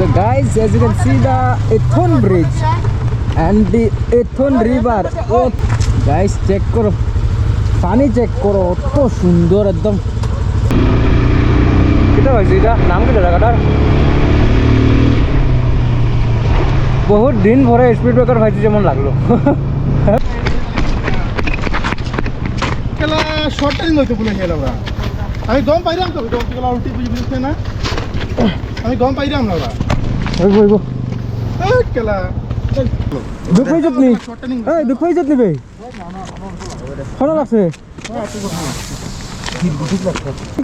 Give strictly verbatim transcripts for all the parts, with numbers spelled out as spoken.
So guys, as you can see the Ethon bridge and the Ethon river. Oh, guys, check করো, পানি চেক করো, অত সুন্দর একদম। কিতা পাইছি ইটা? নাম কিতা জাগাটার? বহুত দিন পরে স্পিড ব্রেকার পাইছি যেমন লাগলো। কেলা শর্ট টাইম হইতো বলে গেল ওরা। আমি গম পাইলাম তো, গম কেলা উল্টি বুঝি বুঝতে না। আমি গম পাইলাম না ওরা। হইব, হইব। এ, কেলা। দুখ পাইছত নি? Short time. এই, দুখ পাইছত নি বে? কেনে লাগছে?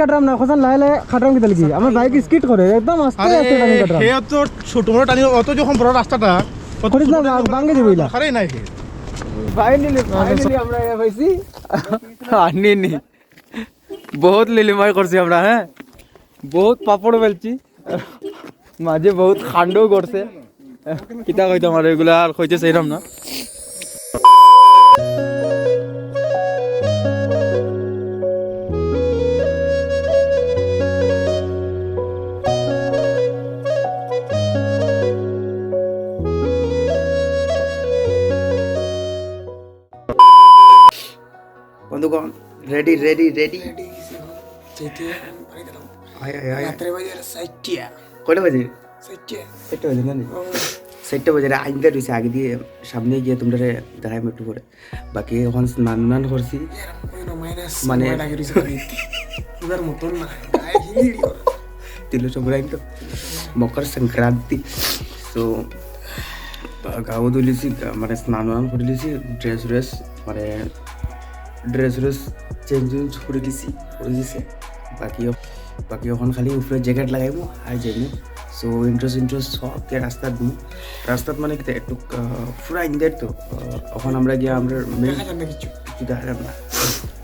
কাটরাম না, খোসান লাহে লাহে কাটরাম কিতা লাগি? আমার বাইক স্কিড করে, একদম আস্তে আরে, আস্তে টানি কাটরাম। হে তো ছোট মোটো টানি, অত যখন বড় রাস্তাটা, অত করিস না, ছোট মোটো ভাঙ-, ভাঙে দিবি ইলা। আরে নাই হে। Finally, finally আমরা ইয়া পাইছি। আনি নি। বহুত লিলিমাই করছি আমরা, হ্যাঁ? বহুত পাপড় বেলছি। মাঝে বহুত কাণ্ডও করছে। কিতা কইতাম আর, এগুলা আর কইতে চাইলাম না। বন্ধুগণ, রেডি, রেডি, রেডি। রেডি হইছি এখন। যাইতে এখন বাড়ি গেলাম। আয়, আয়, আয়। রাত্রে বাজে চাইরটা। কয়টা বাজে? চাইরটা। চাইরটা বাজে না নি? ও। চাইরটা বাজে, আইন্দা রইছে আগে দিয়ে, সামনে গিয়া তোমরারে দেখাইমু একটু পরে। বাকি এখন স্নান নান করছি। এরকম কোনো মাইনাস মানে সময় লাগে রইছে খালি। পুরার মতন না। গায়ে হিলিড়ি করে। তিলক সংক্রান্তি তো। মকর সংক্রান্তি। So, গাও ধুলিছি, গা-, মানে স্নান নান করিলিছি, ড্রেস ড্রেস, মানে ড্রেস ড্রেস চেঞ্জ চেঞ্জ করে দিছি, করে দিছে। বাকি অ-, বাকি এখন খালি উপরে জ্যাকেট লাগাইমু আর যাইমু। So, ইন্ট্রো ইন্ট্রো সব কে রাস্তাত দিমু। রাস্তাত মানে কিতা একটু, আহ, পুরা ইন্দের তো, আহ, এখন আমরা গিয়া আমরা মেইন দেখা যাবে কিছু। কিছু দেখা যাবে না।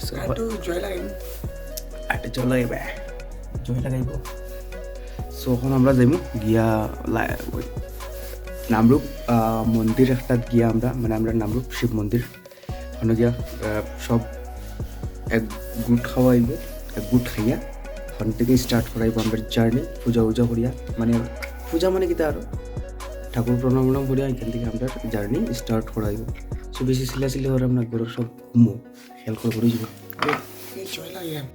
So, একটু জয় লাগাইমু। একটু জয় লাগাইবে। জয় লাগাইব। So, এখন আমরা যাইমু গিয়া লা-, ওই নামরূপ, আহ, মন্দির একটাত গিয়া আমরা, মানে আমরা নামরূপ শিব মন্দির, ওখানে গিয়া, আহ, সব এক গুট খাওয়াইব, এক গুট খাইয়া ওখান থেকে স্টার্ট করাইব আমরা জার্নি। পূজা উজা করিয়া, মানে পূজা মানে কিতা আরো ঠাকুর প্রণাম উণাম করিয়া এখান থেকে আমরা জার্নি স্টার্ট করাইব। So, বেশি চিল্লাচিল্লি করাম না, ঘরর সব ঘুমো। খেয়াল করে ঘুরে যাবো।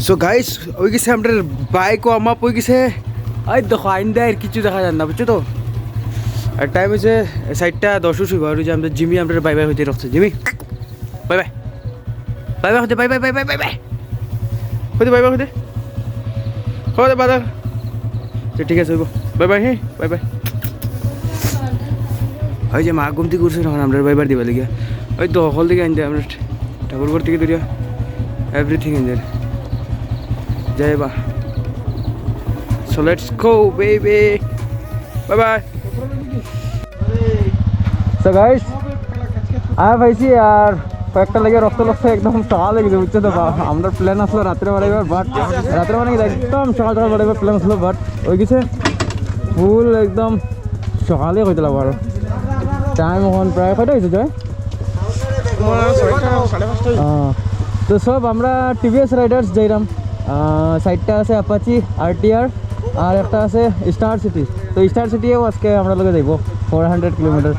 So guys, ওই গেছে আমরার বাইক ওয়ার্ম আপ ওই গেছে। এই দেখো, আইন্দার কিছু দেখা যায় না, বুঝছো তো? আর টাইম হইছে চাইরটা দশ হইছে, আর ওই যে আমরার জিমি আমরারে বাই বাই কইতে রাখছে। Jimmy, bye bye. Bye bye কইতে, bye bye, bye bye, bye bye. কইতে বাই বাই কইতে। কইতে বাই বাই। আচ্ছা, ঠিক আছে, হইব। বাই বাই, হ্যাঁ, বাই বাই। ওই যে মা ঘুম থেকে উঠছে, তখন আমরা বাই বাই দিবা লাগিয়া। ওই তো হকল দিকে আনতে আমরা ঠাকুর ঘর থেকে ধরিয়া এভরিথিং আনতে। যাই বা। So let's go, baby. Bye bye. So guys, আয় পাইছি আর কয়েকটা লেগে রক্ত রক্ত একদম সকাল হয়ে গেছে, বুঝছো তো? বা-, আমরা প্ল্যান আসলো রাত্রে বাড়াইবার, বাট রাত্রে মানে কি একদম সকাল সকাল বাড়াইবার প্ল্যান আসলো, বাট ওই গেছে ফুল একদম সকালে কইতে লাগবো আরো। টাইম এখন প্রায় কয়টা হয়েছে, জয়? তোমার ছয়টা, সাড়ে পাঁচটা হয়েছে। আহ, তো সব আমরা টিভিএস রাইডার্স যাইরাম। আহ, চাইরটা আছে অ্যাপাচি আরটিআর, আর একটা আছে স্টার সিটি। তো স্টার সিটিও আজকে আমরা লগে যাইব ফোর হান্ড্রেড কিলোমিটার।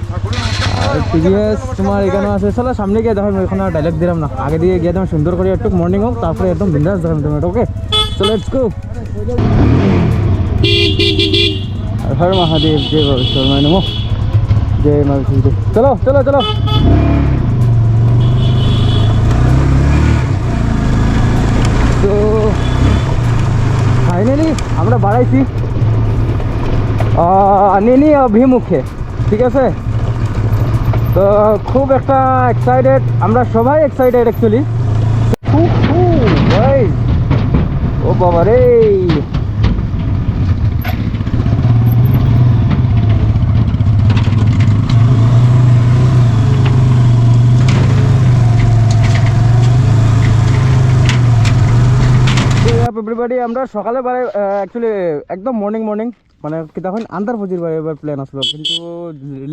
আর টিভিএস তোমার এখানে আছে, চলো সামনে গিয়া দেখাম, এখন আর ডাইরেক্ট দিলাম না, আগে দিয়ে গিয়া দেখাম সুন্দর করে একটু মর্নিং হোক, তারপরে একদম বিন্দাস দেখাম তোমার, ওকে? So let's go. হর হর মহাদেব, জয় বাবেশ্বর মায় নমঃ, জয় মা বিষ্ণু। চলো, চলো, চলো। তো ফাইনালি আমরা বাড়াইছি, আহ, নিনি অভিমুখে, ঠিক আছে? তো খুব একটা এক্সাইটেড, আমরা সবাই এক্সাইটেড অ্যাকচুয়ালি। হু, হু, গাইস। ও বাবা রে। So, what's up everybody, আমরা সকালে বারে, আহ, actually একদম মর্নিং মর্নিং, মানে, কিতা কইন, আন্দার ফজির বারে এবার প্ল্যান আসলো, কিন্তু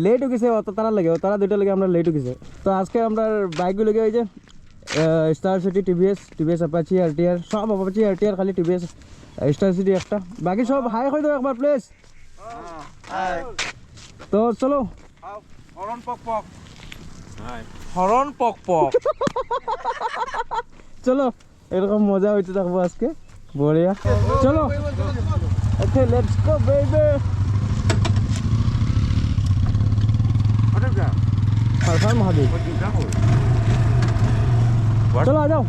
লেট হয়ে গেছে, অত তারা লাগে, অত তারা দুইটা লাগে, আমরা লেট হয়ে গেছে। তো আজকে আমরা বাইকগুলো গিয়ে ওই যে, আহ, Star City, TVS, TVS Apache, RTR, সব অ্যাপাচি, আরটিআর, খালি টিভিএস, আহ, স্টার সিটি একটা। বাকি সব হাই কই দাও একবার, প্লিজ। তো চলো। হরন পক পক। হরন পক পক। চলো, এরকম মজা হইতে থাকবো আজকে। বড়িয়া। চলো। Okay, let's go, baby. Har হর মহাদেব। চলো, আ যাও।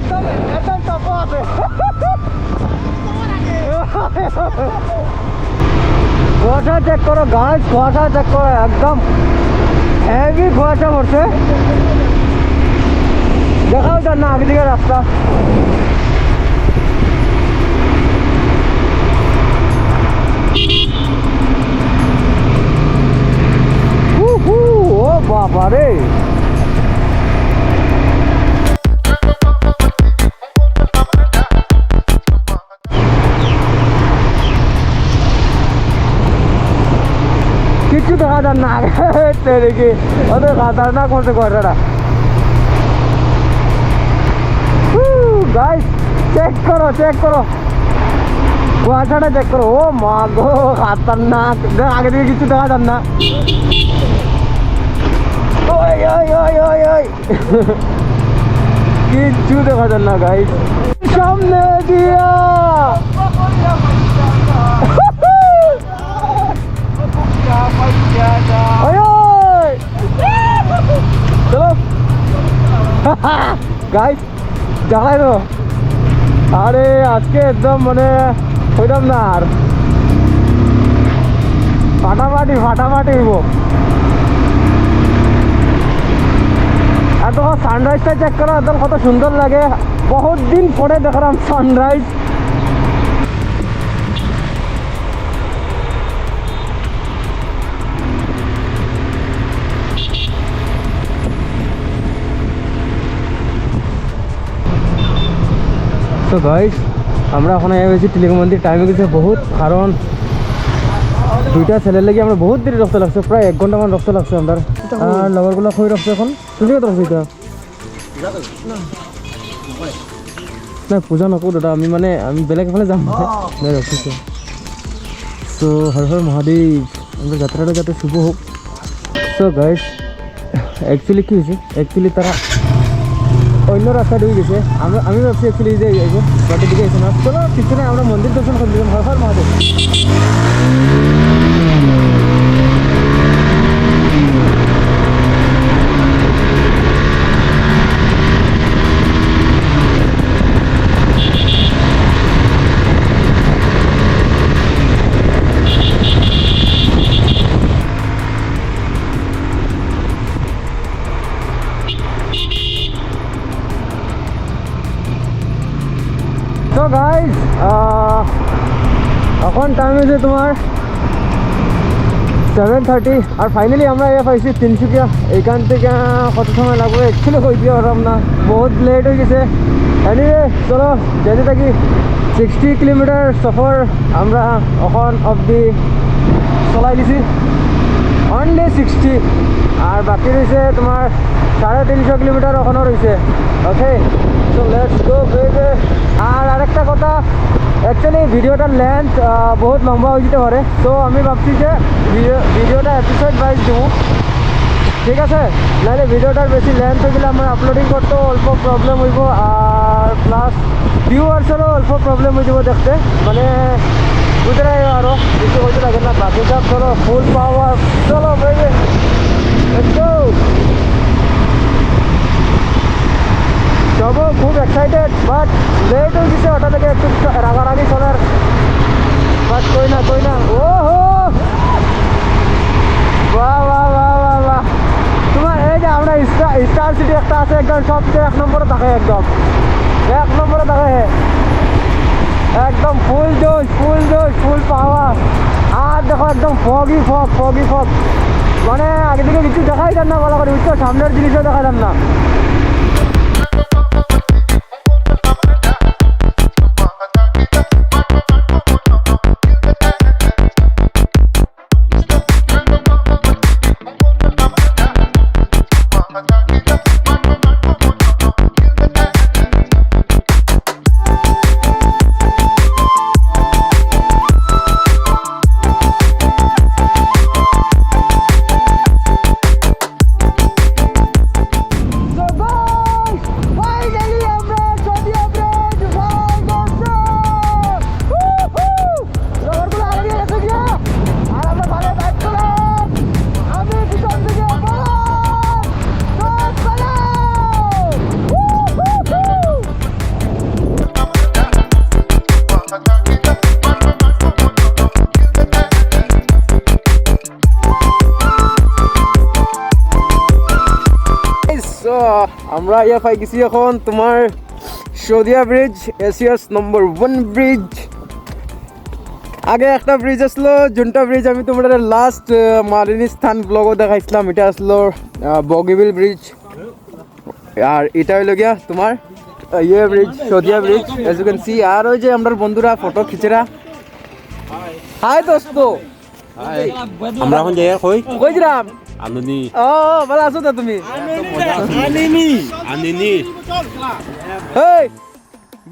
একদম, একদম টপ আছে। কুয়াশা চেক করো গাইস, কুয়াশা চেক করো, একদম হেভি কুয়াশা পড়ছে। দেখাও যার না আগে দিকে রাস্তা। উহু, ও বাবা রে। কিচ্ছু দেখা যার না। তেরে কি? ওদের খাতারনাক মতো কুয়াশাটা। গাইস, চেক করো, চেক করো, কুয়াশাটা চেক করো। ও মা গো, খাতারনাক। দেখ, আগে দিকে কিচ্ছু দেখা যার না। ওই, ওই, ওই, ওই, ওই। কিচ্ছু দেখা যার না গাইস। সামনে দিয়া। ওই, ওই। চলো। গাইস, দেখাই তো। আরে, আজকে একদম মানে কইতাম না আর। ফাটাফাটি, ফাটাফাটি হইব। আর তোমার সানরাইজটা চেক করো, একদম কত সুন্দর লাগে। বহুত দিন পরে দেখলাম সানরাইজ। তো গাইস, আমরা এখন আইয়া গেছি টিলিক মন্দির। টাইম অই গেছে বহুত, কারণ দুইটা ছেলের লাগি আমরা বহুত দেরি রুকতে লাগছে, প্রায় এক ঘন্টা মান রুকতে লাগছে আমরার। আর লগরগুলা কই রুকছে এখন? তুমি কত রুকছো ইতা? না, পূজা নকরো দাদা, আমি মানে, আমি বেলেগ এফালে যাম। So, হর হর মহাদেব, আমরার যাত্রাটা যাতে শুভ হোক। So guys, actually কি হইছে? Actually তারা অন্য রাস্তা দিয়া গেছে। আমরা, আমি ভাবছি actually এই যে আইবো, but এদিকে আইছে না। চলো, কিছু নাই, আমরা মন্দির দর্শন করি দিলাম। হর হর মহাদেব। তো গাইস, এখন টাইম হইছে তোমার সেভেন থার্টি। আর ফাইনালি আমরা আইয়া পাইছি তিনসুকিয়া। এইখান থাকি কত সময় লাগবো actually কইতে পারলাম না, বহুত লেট হই গেছে। এনিওয়ে, চলো, যাইতে থাকি। সিক্সটি কিলোমিটার সফর আমরা এখন অবধি চলাই দিছি, অনলি সিক্সটি। আর বাকি রইছে তোমার সাড়ে তিনশো কিলোমিটার এখনো রইছে। Okay, so let's go, baby. আর আরেকটা কথা, actually ভিডিওটার লেন্থ বহুত লম্বা হয়ে যেতে পারে, তো আমি ভাবছি যে ভিডিও, ভিডিওটা এপিসোড ওয়াইজ দিব, ঠিক আছে? নাহলে ভিডিওটার বেশি লেন্থ হয়ে গেলে আমার আপলোডিং করতেও অল্প প্রবলেম হইব, আর প্লাস ভিউয়ার্সেরও অল্প প্রবলেম হয়ে যাব দেখতে, মানে বুঝে নাই আরো বেশি হইতে লাগে না। বাকি সব চলো, ফুল পাওয়ার, চলো বেবি, লেটস গো। সব খুব এক্সাইটেড, বাট লেট হয়ে গেছে, ওটা থেকে একটু রাগারাগি চলার, বাট কই না, কই না। ও হো, বাহ, বাহ, বাহ, বাহ, বাহ। তোমার এই যে আমরা স্টার, স্টার সিটি একটা আছে, একদম সবচেয়ে এক নম্বরে থাকে, একদম এক নম্বরে থাকে। একদম ফুল জোশ, ফুল জোশ, ফুল পাওয়ার। আর দেখো, একদম ফগি ফগ, ফগি ফগ। মানে, আগে দিকে কিছু দেখাই যার না ভালো করে, বুঝছো? সামনের জিনিসও দেখা যার না। So guys, finally আমরা সৌদি আরবে ঢুকাই গেছি। Woohoo! শহরগুলো আগে গেছে গিয়া। আর আমরা ভালো বাইক চালাম। আমি পিছন থেকে বললাম, "Go চালাও!" Woohoo! So, আমরা ইয়া পাই গেছি এখন তোমার Saudia bridge, Asia's number one bridge. আগে একটা ব্রিজ আসলো, জুনটা ব্রিজ, আমি তোমার লাস্ট মালিনী স্থান ব্লগও দেখাইছিলাম। এটা আসলো বগিবিল ব্রিজ, আর এটা হইলো গিয়া তোমার আহ, ইয়ে bridge, Saudia bridge, as you can see। আর ওই যে আমরার বন্ধুরা ফটো খিচেরা। হাই দোস্ত। আমরা এখন যাই আর কই? কই দিলাম? আননি। ও, ভালো আছো তো তুমি? আনিনি। আনিনি। এই,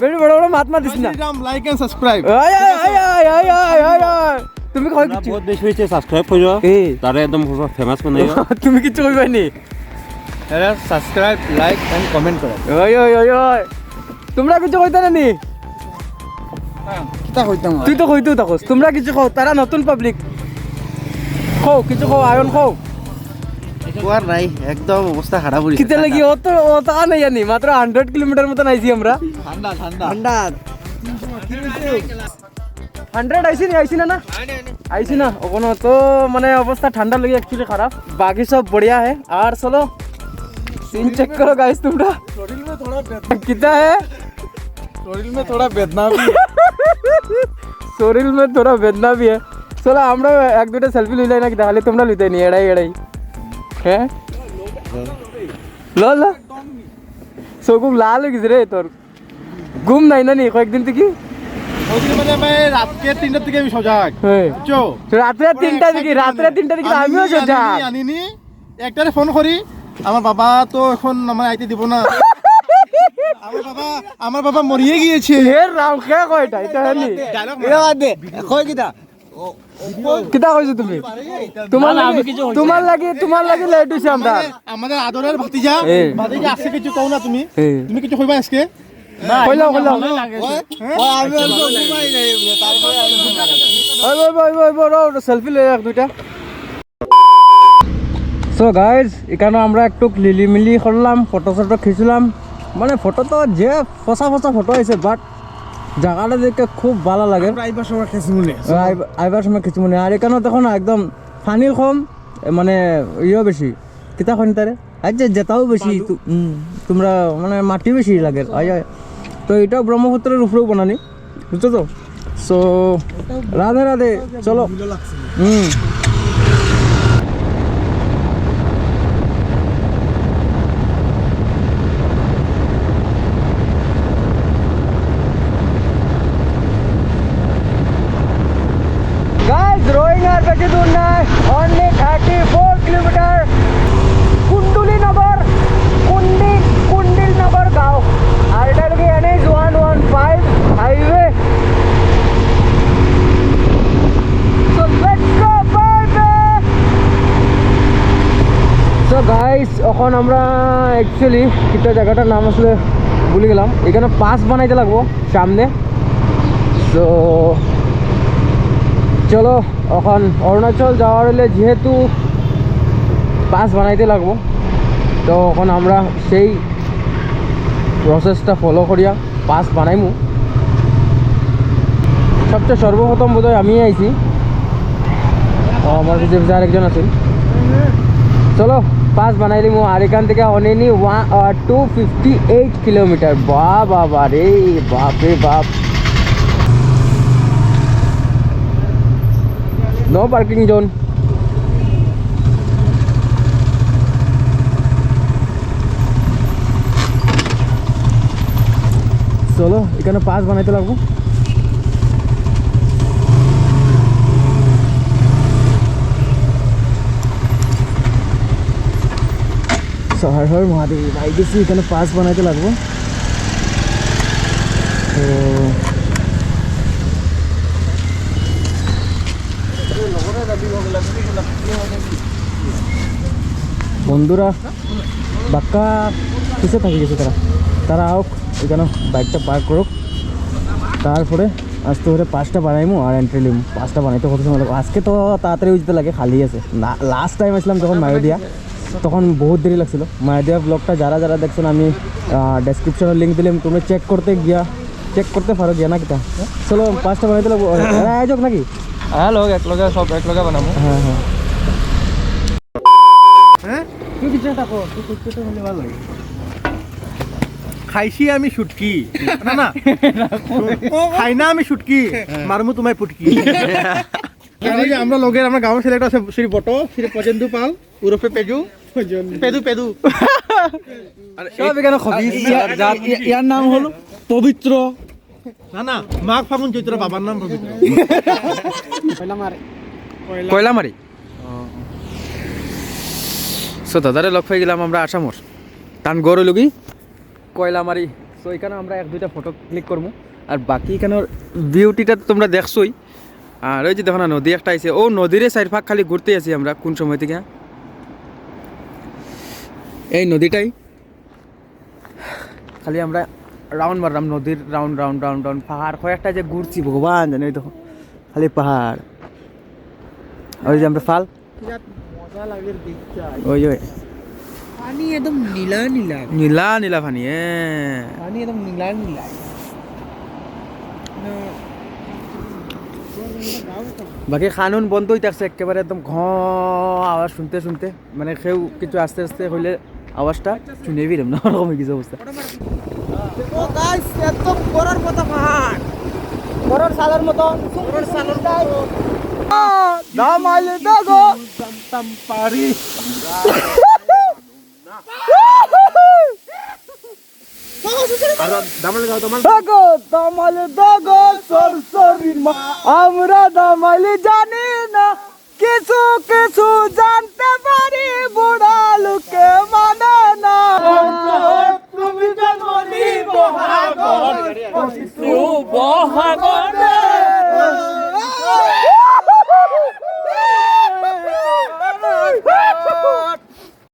বেশি বড় বড় মাত মাতিস না। Like and subscribe। আয়, আয়, আয়। তুমি কই আমরা কিছু? বহুত বেশি হয়েছে, সাবস্ক্রাইব করো। এই। তারে একদম ফেমাস বানাইও। তুমি কিছু কইবাই নি? এরা সাবস্ক্রাইব, লাইক এন্ড কমেন্ট করো। ওই, ওই, ওই, ওই। তোমরা কিছু কইতা না নি? কিতা কইতাম আর? তুই তো কইতেও থাকস। তোমরা কিছু কও, তারা নতুন পাবলিক। কও, কিছু কও, আয়ন কও। কোয়ার নাই, একদম অবস্থা খারাপ হইছে। কিতা লাগি? অত, অত আনে জানি, মাত্র হান্ড্রেড কিলোমিটার মতন আইছি আমরা। ঠান্ডা, ঠান্ডা। ঠান্ডা। হান্ড্রেড আইছি নি, আইছি না, না? আইছি না, ওখানে তো মানে অবস্থা ঠান্ডা লাগি actually খারাপ, বাকি সব বড়িয়া হে। আর চলো, সিন চেক করো গাইস তোমরা। শরীর মে থোড়া বেদনা। কিতা হে? শরীর মে থোড়া বেদনা ভি। শরীর মে থোড়া বেদনা ভি হে। চলো, আমরা এক দুইটা সেলফি লইলাই না কিতা, খালি তোমরা লইতায় নি, এড়াই এড়াই। হ্যাঁ? ল, ল। চকু লাল হয়ে গেছে রে তোর। ঘুম নাই না নি কয়েকদিন থেকে? ওই দিন মানে আমি রাত্রে তিনটার দিকে আমি সজাগ। হ্যাঁ। বুঝছো? তো রাত্রে পরে তিনটা একটা থেকে, দিন রাত্রে আনে। তিনটা থেকে তো আমিও আনিনি, সজাগ। আনিনি, আনিনি। একটারে ফোন করি, আমার বাবা তো এখন আমার আইতে দিব না। আমার বাবা, আমার বাবা মরিয়ে গিয়েছে। এ রাম, কে কয়টা? এটা হয়নি। ডায়লগ এ বাদ দে, কই কিতা? কিতা কইছো তুমি? তোমার না, না, লাগি, আমি কিছু কইছি তোমার না। লাগি, তোমার লাগি লেট হইছে আমরা। আমাদের, আমাদের আদরের ভাতিজা, এ। ভাতিজা আছে কিছু কও না তুমি? এ। তুমি কিছু কইবা আজকে? না, কইলাও, কইলাও। ভালোই লাগে। ওই, ওই, আমি অল্প ঘুমাই নাই, তারপরে আমি ঘুমাই। ওই, ওই, ওই, ওই, ওই, ওই, ওই, সেলফি লই এক দুইটা। So guys, এখানে আমরা একটু লিলিমিলি করলাম, ফটো ফটো খিচলাম। মানে ফটো তো যে ফসা ফসা ফটো আছে, but জায়গাটা দেখে খুব ভালো লাগে। আমরা আইবার সময় খেছি মনে। আইব-, আইবার সময় খিচি মনে। আর এখানে দেখো না, একদম পানি কম, এ, মানে ইয়েও বেশি। কিতা কইন তারে? আচ্ছা, যেটাও বেশি, বালু। তু-, হুম, তোমরা মানে মাটি বেশি লাগে। আয়, আয়। তো এটাও ব্রহ্মপুত্রের উপরেও বানানি, বুঝছো তো? So, রাধে রাধে, চলো। হুম। Guys, রোয়িং আর বেশি দূর নাই, only thirty four kilometer। কুন্ডুলি নগর, কুন্ডি, কুন্ডিল নগর গাঁও। আর এটা হলো কি NH one one five highway। So, let's go, baby! So, guys, এখন আমরা actually কিতা জায়গাটার নাম আসলে ভুলি গেলাম। এখানে পাস বানাইতে লাগবো সামনে। So, চলো, এখন অরুণাচল যাওয়ার হইলে যেহেতু পাস বানাইতে লাগবো, তো এখন আমরা সেই প্রসেসটা ফলো করিয়া পাস বানাইমু। সবচেয়ে সর্বপ্রথম বোধহয় আমি আইছি। ও, আমার পিছে পিছে আরেকজন আছে। চলো, পাস বানাইলিমু। আর এখান থেকে only one, আহ, two fifty eight kilometer। বাহ, বাবা রে, বাপ রে বাপ। No parking zone. চলো, এখানে পাস বানাইতে লাগবো। সহায় হয় মহাদেব, আই গেছি, এখানে পাস বানাইতে লাগবো। তো বন্ধুরা বাক্কা পিছে থাকি গেছে তারা, তারা আউক, এখানে বাইকটা পার্ক করুক, তারপরে আস্তে করে পাসটা বানাইমু আর এন্ট্রি লিমু। পাসটা বানাইতে কত সময় লাগে? আজকে তো তাড়াতাড়ি উঠতে লাগে, খালি আছে। লাস্ট টাইম আসলাম যখন মায়োদিয়া, তখন বহুত দেরি লাগছিল। মায়োদিয়া ব্লগটা যারা যারা দেখছেন, আমি ডেসক্রিপশনে লিংক দিলাম, তোমরা চেক করতে গিয়া, চেক করতে পারো গিয়া না কিতা। চলো, পাসটা বানাইতে লাগবো। এরা আয়োজক নাকি? হ্যাঁ, লোক এক লগে, সব এক লগে বানাবো। হ্যাঁ, হ্যাঁ। হ্যাঁ? তুই কিছু একটা কর, তুই কিছু একটা বললে ভালো লাগে। খাইছি আমি শুটকি। না, না। খাই না আমি শুটকি। মারমু তোমায় পুটকি। আর এই যে আমরা লগের, আমার গাঁওর ছেলেটা আছে, শ্রী বটো, শ্রী পজেন্দু পাল, ওরফে পেজু। পেদু, পেদু। আর সব এখানে খবিস। ইয়ার, ইয়ার, ইয়ার নাম হলো পবিত্র। না, না, মাঘ ফাগুন চৈত্র, বাবার নাম পবিত্র। কয়লামারি। সো দাদারে লগ পাই গেলাম আমরা আসামর। তান ঘর হইল কি কয়লামারি। সো এখানে আমরা এক দুইটা ফটো ক্লিক করবো। আর বাকি এখানের বিউটিটা তো তোমরা দেখছোই। আর ওই যে দেখো না, নদী একটা আইছে, ও নদীরে চাইর ফাঁক খালি ঘুরতে আছি আমরা কোন সময় থেকে। এই নদীটাই খালি আমরা রাউন্ড মারলাম নদীর, রাউন্ড, রাউন্ড, রাউন্ড, রাউন্ড। পাহাড় কয়েকটা যে ঘুরছি, ভগবান জানে, ওই দেখো খালি পাহাড়। ওই যে আমরা ফাল। বিরাট মজা লাগে দেখতে। ওই, ওই। পানি একদম নীলা নীলা। নীলা নীলা পানি, হ্যাঁ। পানি একদম নীলা নীলা। না। বাকি কানুন বন্ধ হইতে আসছে একেবারে, একদম ঘ আওয়াজ শুনতে শুনতে, মানে কেউ কিছু আস্তে আস্তে হইলে আওয়াজটা শুনে ফিরম না, ওরকম হয়ে গেছে অবস্থা। দেখো গাইস, একদম ঘোড়ার মতো পাহাড়, ঘোড়ার ছালর মতো, ঘোড়ার ছালর মতো। দামালি দাগো। জানতাম পারি। আর দামালি গাও, দামালি। দাগো, দামালি দাগো, সর সরির মা। আমরা দামালি জানি না, কিছু কিছু জানতে পারি, বুড়া লোকে মানে না। তুমি জন্ম নিব হাগর, বহাগর।